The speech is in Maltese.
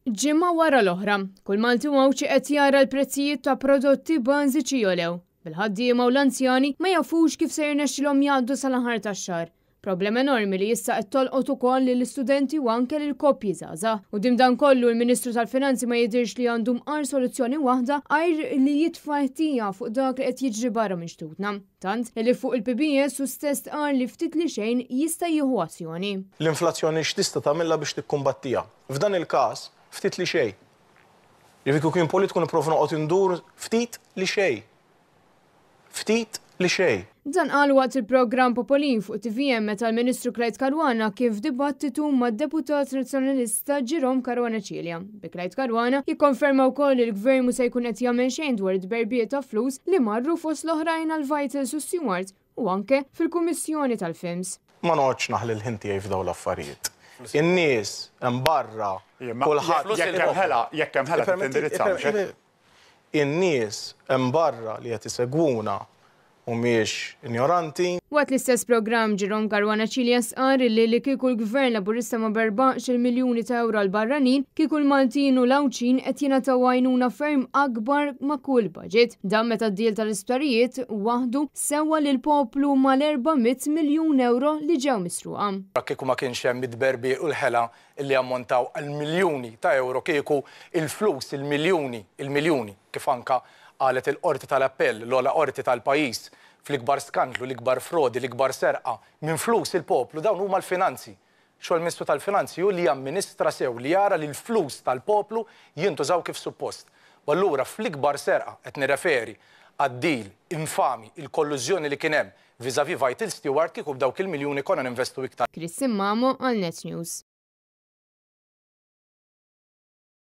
Ġimgħa wara l-oħra, kull Malti u Għawdxi qed jara l-prezzijiet ta' prodotti bażiċi jogħlew, bil-ħaddiema u l-anzjani ma jafux kif se jirnexxilhom jgħaddu sal-aħħar tax-xahar. Problema enormi li issa qed tolqot ukoll lill-istudenti u anke lill-koppji żgħażagħ. Quddiem dan kollu, il-Ministru tal-Finanzi ma jidhirx li għandu mqar soluzzjoni waħda għajr li jitfa' ħtija fuq dak li qed jiġri barra minn xtutna. Tant, li fuq il-PBS hu stess stqarr li ftit li xejn jista' jieħu azzjoni. L-inflazzjoni x'tista' tagħmilha biex tikkumbattiha? F'dan il-każ, ftit li xejn. Jiġifieri kieku jien politiku nipprova noqgħod indur ftit li xejn. Ftit li xejn. Dan qalu waqt il-programm Popolin fuq tvm meta l-Ministru Clyde Caruana kien f'dibattitu mad-Deputat Nazzjonalista Jerome Caruana Cilia. Bi Clyde Caruana jikkonferma wkoll li l-Gvern mhu se jkun qed jagħmel xejn dwar it-tberbiq ta' flus li marru fost l-oħrajn għal Vitals u Steward u anke fil-Kummissjoni tal-Films. Ma noqgħodx naħli l-ħin tiegħi f'dawn l-affarijiet. In-nies hemm barra kulħadd. Jekk hemm ħela, jekk hemm ħela trid tindirizza mhux hekk? In-nies hemm barra li qed isegwuna mhumiex injoranti. Waqt l-istess programm, Jerome Caruana Cilia stqarr li li kieku l-Gvern Laburista ma berbaqx il-miljuni ta' ewro għall-barranin, kieku l-Maltin u l-Għawdxin qed jingħataw għajnuna ferm akbar ma' kull budget. Dan meta d-deal tal-isptarijiet waħdu sewa lill-poplu mal-400 miljun ewro li ġew misruqa. Kieku ma kienx hemm it-tberbiq u l-ħela li ammontaw għal miljuni ta' ewro kieku il-flus, il-miljuni, il-miljuni, kif anka qalet il-Qorti tal-Appell, l-ogħla qorti tal-pajjiż, fl-ikbar skandlu, l-ikbar frodi, l-ikbar serqa minn flus il-poplu, dawn huma l-finanzi. Xogħol Ministru tal-Finanzi hu li jamministra sew, li jara li l-flus tal-poplu jintużaw kif suppost. U allura fl-ikbar serqa, qed nirreferi għad-deal infami, il-kollużjoni li kien hemm vis-à-vis Vital Steward, kieku b'dawk il-miljuni konna ninvestu iktar. Chris Simmamo għal Net News.